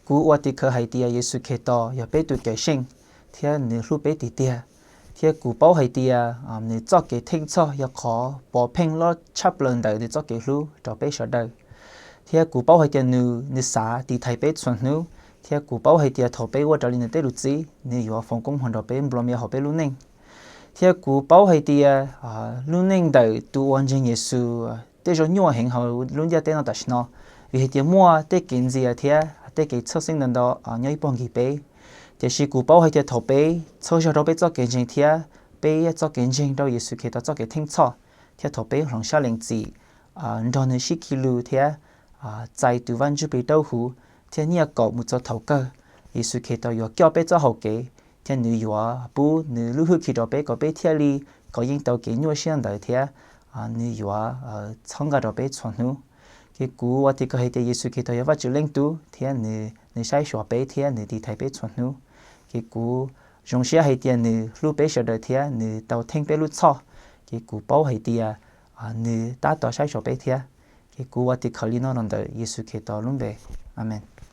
Kuv ua tim khawv hais tias Yexus Khetos yog peb tus Cawmseej thiab nws hlub peb tiag tiag. Thiab kuv paub hais tias nws txoj kev theej txhoj yog qhov pov pheej loj tshaj plaws ntawm nws txoj kev hlub rau peb sawv daws. Thiab kuv paub hais tias nws, nws xav tiv thaiv peb txhua hnub. Thiab kuv paub hais tias thaum peb ua raws li nws tej lus txib, nws yuav foom koob hmoov rau peb nplua mias hauv peb lub neej. Thiab kuv paub hais tias lub neej ntawm tus uas ntseeg Yexus tej zaum nyuaj heev hauv lub ntiaj teb no tam sim no, vim hais tias muaj tej kev ntxias thiab tej kev txhawj xeeb ntau ntau nyob ib puag ncig peb. Tiam sis kuv paub hais tias thaum peb txhawb zog rau peb txoj kev ntseeg thiab peb txoj kev ntseeg rau Yexus Khetos txoj kev theej txhoj, thiab thaum peb hloov siab lees txim, nrog nws sib khi lus thiab txais tus Vaj Ntsuj Plig Dawb Huv, thiab nyiaj kaum mus txog thaum kawg, Yexus Khetos yuav coj peb txoj hau kev, thiab nws yuav pub nws lub hwj chim rau peb kom peb thiaj li kov yeej tau kev nyuaj siab ntawd thiab nws yuav txhawb nqa rau peb txhua hnub. Ces kuv ua tim khawv hais tias Yexus Khetos yog Vajtswv Leej Tub thiab nws, nws saib xyuas peb thiab nws tiv thaiv peb txhua hnub. Ces kuv zoo siab hais tias nws hlub peb sawv daws thiab nws tau theej peb lub txhoj. Ces kuv paub hais tias nws tab tom saib xyuas peb thiab. Ces kuv ua tim khawv li no los ntawm Yexus Khetos lub npe, amees.